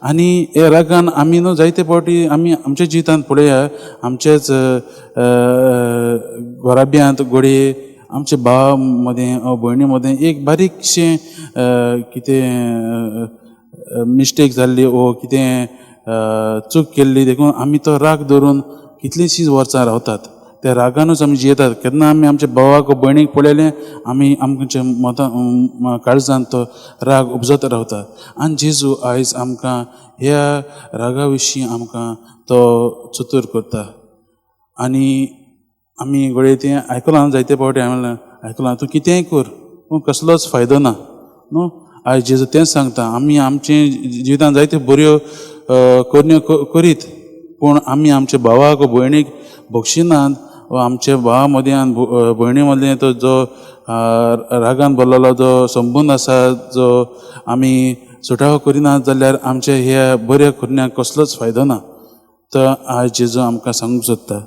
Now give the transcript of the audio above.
आनी हे रागान आमी न्हू जायते फावटी आमी आमच्या जिवितांत पळया, आमच्याच घराब्यांत घडये आमच्या भावा मदें वा भयणी मदें एक बारीकशें कितें मिस्टेक जाल्ली वो कितें चूक केल्ली, देखून आमी तो राग धरून कितलींशींच वर्सां रावतात. त्या रागानूच आमी जियेतात. केन्ना आमी आमच्या भावाक वा भयणीक पळयलें, आमी आमच्या मतां काळजान तो राग उपजत रावता. आनी जेजू आयज आमकां ह्या रागा विशीं आमकां तो चतूर करता. आनी आमी घडये तें आयकलां, जायते फावटी हांवें आयकलां, तूं कितेंय कर पूण कसलोच फायदो ना न्हू. आयज जेजू तेंच सांगता, आमी आमचे जिवितांत जायत्यो बऱ्यो करण्यो करीत, पूण आमी आमच्या भावाक वा भयणीक बक्षिनात वा आमच्या भावा मदें आनी भयणी मदें तो जो रागान भरलेलो जो संबंद आसा, जो आमी सुटावो करिनात जाल्यार आमच्या ह्या बऱ्या करण्याक कसलोच फायदो ना. तर आयज जेजू आमकां सांगूंक सोदता.